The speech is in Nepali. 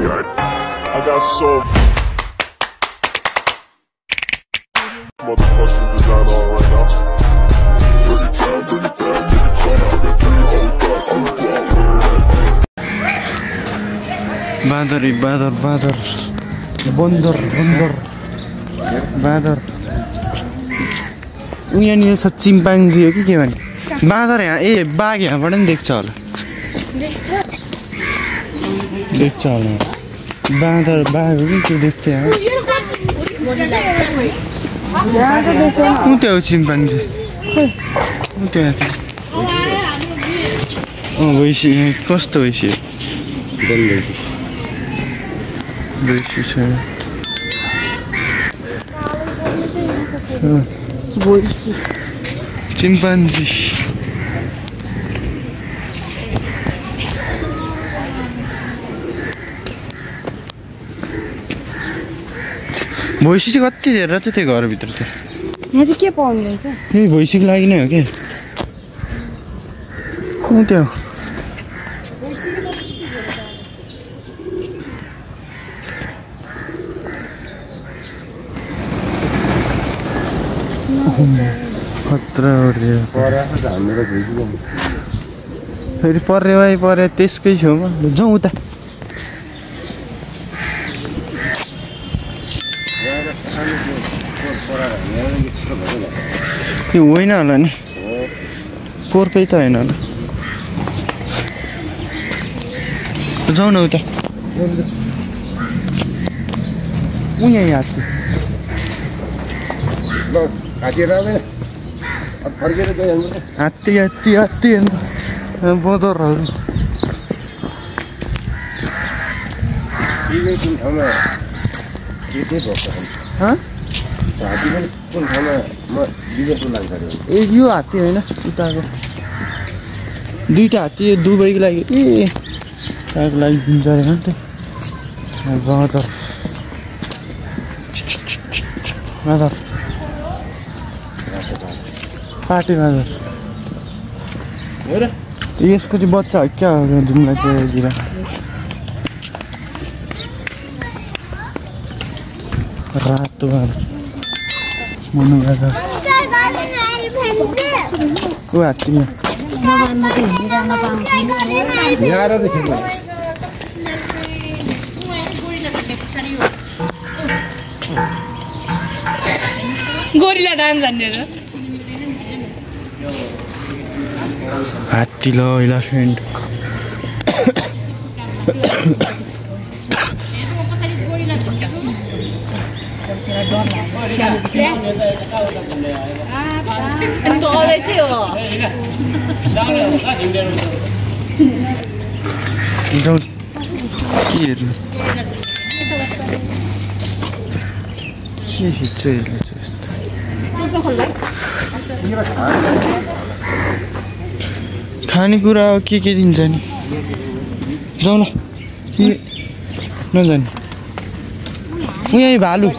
I got so motherfucking design on right now. Bring it down, nigga, come. I got 3 old guys on the block. बाँदर बाँदर बाँदर बन्दर बन्दर बाँदर यहाँनिर छ चिम्पाङ्जी हो कि के भने बाँदर यहाँ ए बाघ यहाँबाट पनि देख्छ होला देख्छ होला बाँदर बाघ हो कि त्यो देख्छ यहाँ ऊ त्यो हो चिम्पाङ्जी ऊ त्यहाँ भैँसी कस्तो भैँसी भैँसी छ भैँसी चिम्पान्जी भैँसी चाहिँ कति धेरै छ त्यो घरभित्र त यहाँ चाहिँ के पाउनु रहेछ यही भैँसीको लागि नै हो कि त्यो खतरा फेरि पर्यो भाइ पर्यो त्यसकै छेउमा जाउँ उता यो होइन होला नि पोर्कै त होइन होला जाउँ न उता ऊ यहाँ हात्ती हात्ती हात्ती हात्ती बदरहरू ए यो हात्ती होइन उताको दुईवटा हात्ती दुबईको लागि ए ताको लागि दिन्छ अरे नि त बदर बदर पार्टी बाँदर यसको चाहिँ बच्चा हो क्या जुम्ला त्यहाँतिर रातो बाँदर मनु बाँदर को हात्तीमा गोरिला डान्स जान्ने हात्ती ल इलेफेन्ट के हेर्नु के हिँड्छ हेर्नु खानेकुरा के दिन्छ नि जाउँ न नजाने ऊ यहाँ भालु